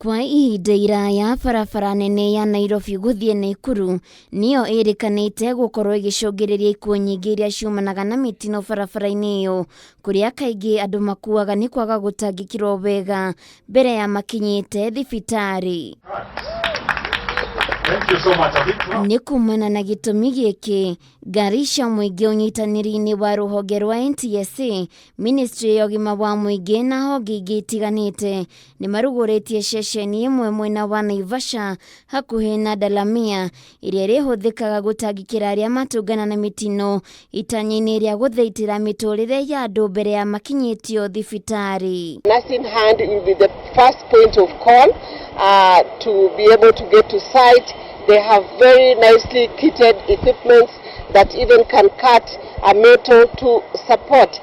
Kwa ihinda iraya barabara nene ya Nairobi gũthiĩ Naikuru nĩyo ĩrĩkanĩte gũkorwo ĩgĩcũngĩrĩria ikuũ nyingĩ iria ciumanaga na mĩtino barabara-inĩ ĩyo, kũrĩa kaingĩ andũ makuaga nĩ kwaga gũtangĩkĩrwo wega mbere ya makinyĩte thibitarĩ. Thank you so much. A big clap. Nĩ kumana na gĩtũmi gĩkĩ, ngari cia mũingĩ ũnyitanĩri-inĩ wa rũhonge rwa NTSA, Ministry ya ũgima wa mũingĩ na honge ingĩ itiganĩte nĩ marugũrĩtie ceceni ĩmwe mwena wa Naivasha hakuhĩ na Dalamia ĩrĩa ĩrĩhũthĩkaga gũtangĩkĩra arĩa matũngana na mĩtino itanya-inĩ rĩa gũthaitĩra mĩtũrĩre ya andũ mbere ya makinyĩtio thibitarĩ. Nursing Hand will be the first point of call to be able to get to site. They have very nicely kitted equipment that even can cut a metal to support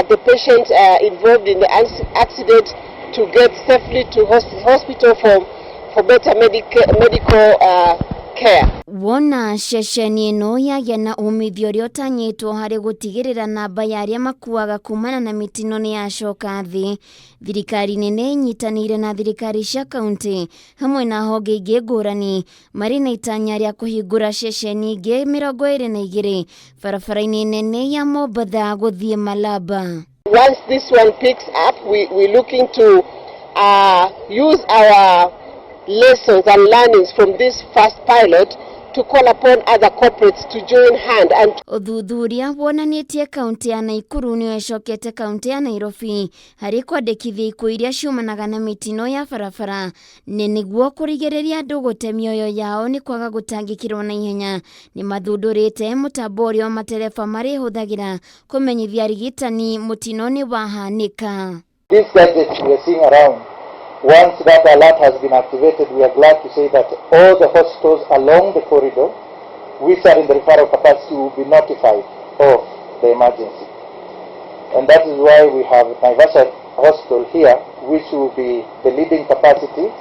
the patient involved in the accident to get safely to hospital for better medical care. Wona ceceni ĩno yagĩa na umithio ũrĩa ũtanyĩtwo harĩ gũtigĩrĩra namba ya arĩa makuaga kumana na mĩtino nĩ yacoka thĩ, thirikari nene ĩnyitanĩire na thirikari cia kaunti hamwe na honge ingĩ ngũrani marĩ na itanya rĩa kũhingũra ceceni ingĩ 22 barabara-inĩ nene ya Mombatha gũthiĩ Malaba. Once this one picks up, we're looking to use our lessons and learnings from this first pilot to call upon other corporates to join hand and Ũthuthuria wonanĩtie kaunti ya Naikuru nĩyo ĩcokete kaunti ya Nairobi harĩ kwandĩkithia ikuũ iria ciumanaga na mĩtino ya barabara nĩ nĩguo kũrigĩrĩria andũ gũte mĩoyo yao nĩ kwaga gũtangĩkĩrwo na ihenya. Nĩ mathundũrĩte mũtambo ũrĩa matereba marĩhũthagĩra kũmenyithia arigitani mũtino nĩ wahanĩka. These gadgets we are seeing around, once that alert has been activated, we are glad to say that all the hospitals along the corridor, which are in the referral capacity, will be notified of the emergency. And that is why we have Naivasha Hospital here, which will be the leading capacity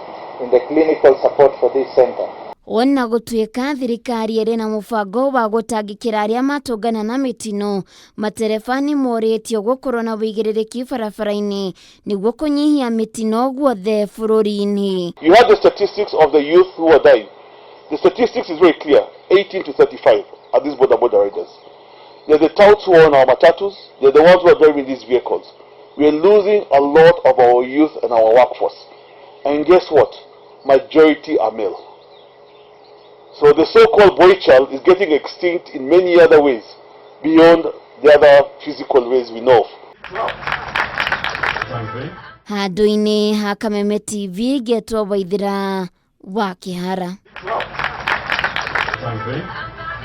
in the clinical support for this center. Ona gũtuĩka thirikari ĩrĩ na mũbango wa gũtangĩkĩra arĩa matũngana na mĩtino, matereba nĩ morĩtio gũkorwo na ũigĩrĩrĩki barabara-inĩ nĩguo kũnyihia mĩtino guothe bũrũri-inĩ. You have the statistics of the youth who are dying. The statistics is very clear. 18 to 35 are these boda boda riders. They're the touts who are on our matatus. They're the ones who are driving these vehicles. We are losing a lot of our youth and our workforce. And guess what? Majority are male. So the so-called boy child is getting extinct in many other ways beyond the other physical ways we know of. Handũ-inĩ ha Kameme TV ngetwo Waithĩra wa Kĩhara.